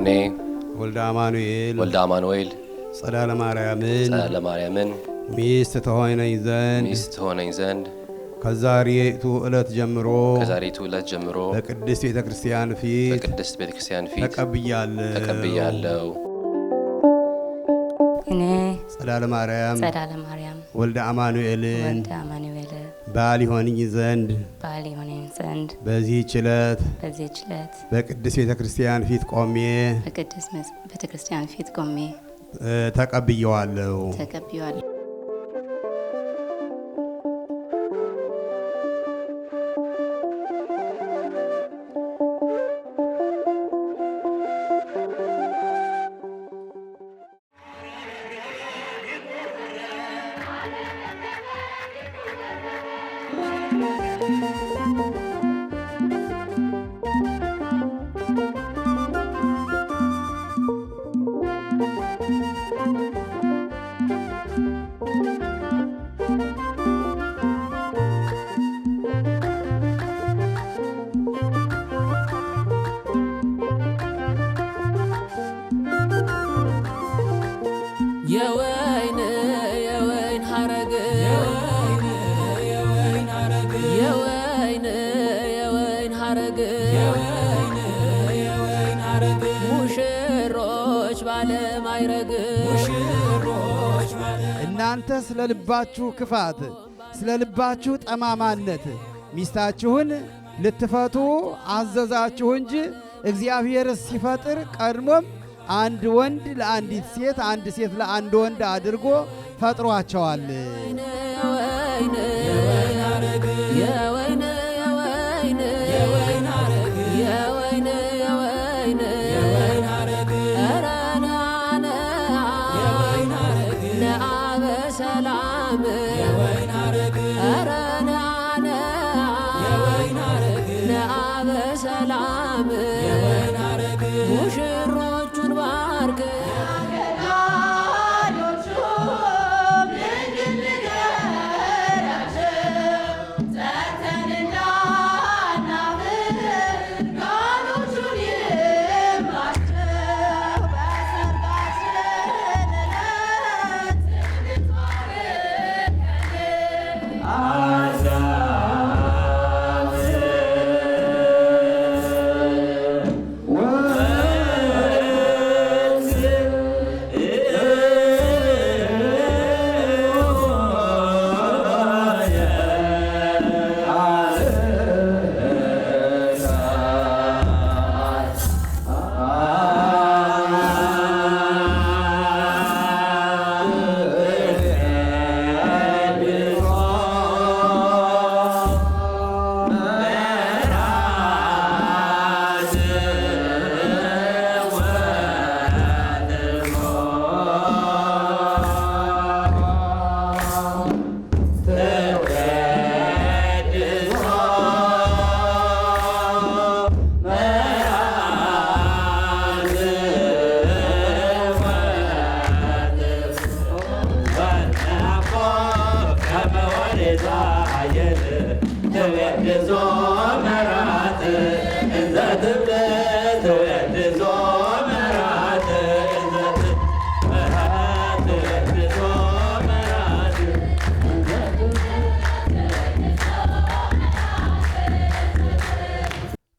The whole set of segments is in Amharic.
እኔ ወልደ አማኑኤል ወልደ አማኑኤል ጸዳለ ማርያምን ጸዳለ ማርያምን ሚስት ትሆነኝ ዘንድ ሚስት ትሆነኝ ዘንድ ከዛሬቱ ዕለት ጀምሮ ከዛሬቱ ዕለት ጀምሮ በቅድስት ቤተ ክርስቲያን ፊት በቅድስት ቤተ ክርስቲያን ፊት ተቀብያለሁ። ተቀብያለሁ። እኔ ጸዳለ ማርያም ጸዳለ ማርያም ወልደ አማኑኤልን ወልደ አማኑኤል ባል ይሆንኝ ዘንድ ባል ይሆነኝ ዘንድ በዚህች ዕለት በዚህች ዕለት በቅድስት ቤተ ክርስቲያን ፊት ቆሜ በቅድስት ቤተ ክርስቲያን ፊት ቆሜ ተቀብየዋለሁ። ተቀብያለሁ። የወይን የወይን ሐረግ የወይን የወይን ሐረግ ሙሽሮች ባለማይረግ እናንተ ስለ ልባችሁ ክፋት፣ ስለ ልባችሁ ጠማማነት ሚስታችሁን ልትፈቱ አዘዛችሁ እንጂ እግዚአብሔር ሲፈጥር ቀድሞም አንድ ወንድ ለአንዲት ሴት፣ አንድ ሴት ለአንድ ወንድ አድርጎ ፈጥሯቸዋል። የወይን የወይን የወይን የወይን የወይን ኧረ ና ና ነአ በሰላም ኧረ ና ና ነአ በሰላም ሙሽሮቹን ባርክ።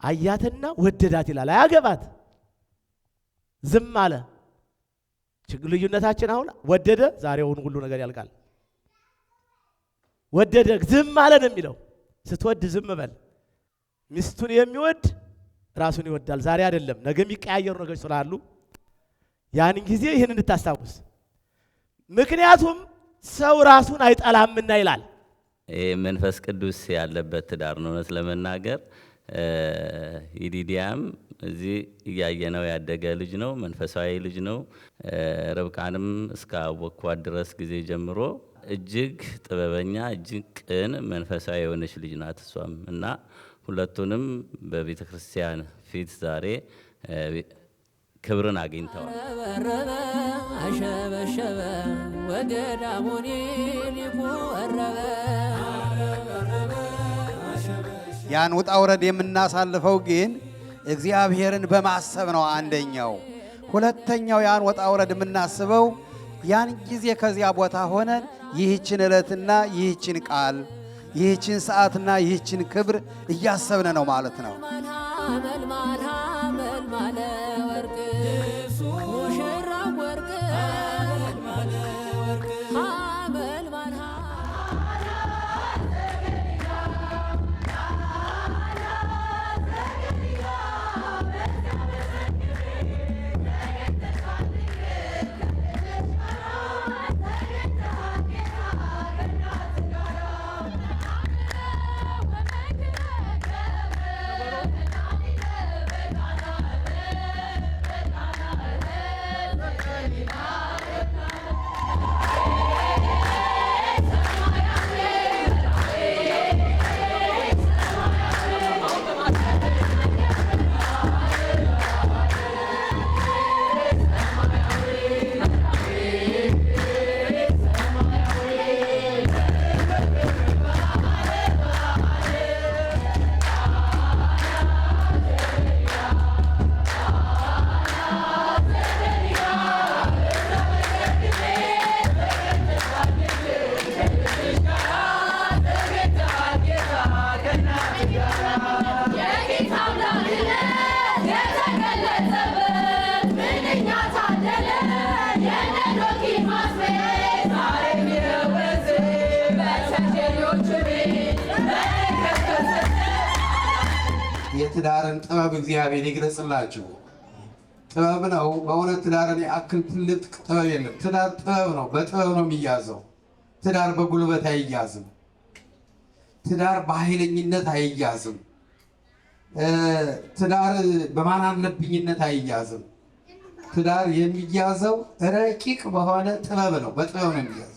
አያትና ወደዳት ይላል። አያገባት ዝም አለ። ችግር ልዩነታችን አሁን ወደደ፣ ዛሬውን ሁሉ ነገር ያልቃል። ወደደ ዝም አለ ነው የሚለው። ስትወድ ዝም በል። ሚስቱን የሚወድ ራሱን ይወዳል። ዛሬ አይደለም ነገ የሚቀያየሩ ነገሮች ስላሉ ያን ጊዜ ይህን እንድታስታውስ። ምክንያቱም ሰው ራሱን አይጠላምና ይላል። ይህ መንፈስ ቅዱስ ያለበት ትዳር ነው። እውነት ለመናገር ይዲዲያም እዚህ እያየነው ያደገ ልጅ ነው፣ መንፈሳዊ ልጅ ነው። ርብቃንም እስካወቅኳት ድረስ ጊዜ ጀምሮ እጅግ ጥበበኛ፣ እጅግ ቅን፣ መንፈሳዊ የሆነች ልጅ ናት እሷም እና ሁለቱንም በቤተ ክርስቲያን ፊት ዛሬ ክብርን አግኝተዋል። ረበረበ አሸበሸበ ወገዳሙኒ ሊቁ ወረበ። ያን ውጣ ውረድ የምናሳልፈው ግን እግዚአብሔርን በማሰብ ነው። አንደኛው ሁለተኛው ያን ወጣ ውረድ የምናስበው ያን ጊዜ ከዚያ ቦታ ሆነን ይህችን ዕለትና ይህችን ቃል ይህችን ሰዓትና ይህችን ክብር እያሰብን ነው ማለት ነው። መልማል ወርቅ ሙሽራው ወርቅ መልማል። የትዳርን ጥበብ እግዚአብሔር ይግለጽላችሁ። ጥበብ ነው በእውነት ትዳርን ያክል ትልቅ ጥበብ የለም። ትዳር ጥበብ ነው፣ በጥበብ ነው የሚያዘው። ትዳር በጉልበት አይያዝም። ትዳር በኃይለኝነት አይያዝም። ትዳር በማናለብኝነት አይያዝም። ትዳር የሚያዘው ረቂቅ በሆነ ጥበብ ነው፣ በጥበብ ነው የሚያዘው።